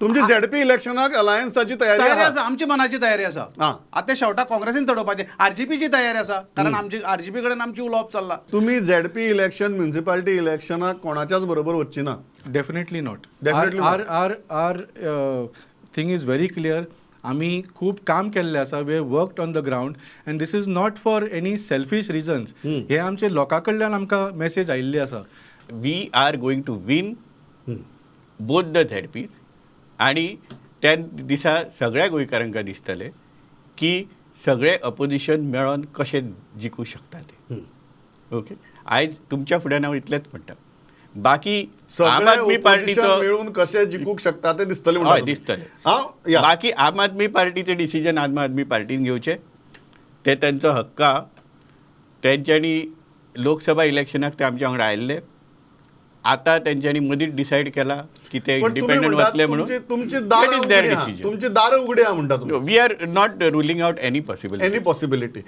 तुमची झेडपी इलेक्शनाक अलायन्साची तयारी तयारी आहा. आसा, आमची मनाची तयारी आसा. आतां शेवटाक काँग्रेसीन चडोवपाचें, आरजीपीची तयारी आसा, कारण आमची आरजीपी कडेन आमची उलोवप चल्लां. तुम्ही झेडपी इलेक्शन, म्युन्सिपालिटी इलेक्शनाक कोणाच्याच बरोबर वचची ना? Definitely not. Definitely. Our thing is very clear. आमी खूब काम केल्लें आसा. We worked on the ground and this is not for any selfish reasons. हे आमचे लोकां कडल्यान आमकां मॅसेज आयिल्ली आसा. We are going to win both the ZPs आणि त्या दिसा सगळ्या गोंयकारांक दिसतलें की सगळे अपोजिशन मेळोन कशें जिखूं शकता ते. ओके, आयज तुमच्या फुड्यान हांव इतलेंच म्हणटा, बाकी आम सगळे आदमी opposition पार्टीचो मिळून कशे जिखूंक शकता ते दिसतले म्हणटा हय, तुमी. दिसतलें. हांव या. बाकी आम आदमी पार्टीचें डिसिजन आम आदमी पार्टीन घेवचें, ते तेंचो हक्क आहा. तेंच्यांनी लोकसभा इलेक्शनाक ते आमच्या वांगडा आयिल्ले, आतां तेंच्यांनी मदींच डिसायड केला की ते पण तुम्ही इंडिपेंडंट म्हणटात वतले म्हणून. तुमची दारां That is their उगडी आहा. decision. तुमची दारां उगडी आहा म्हणटा तुमी. We are not ruling out any possibility. Any possibility.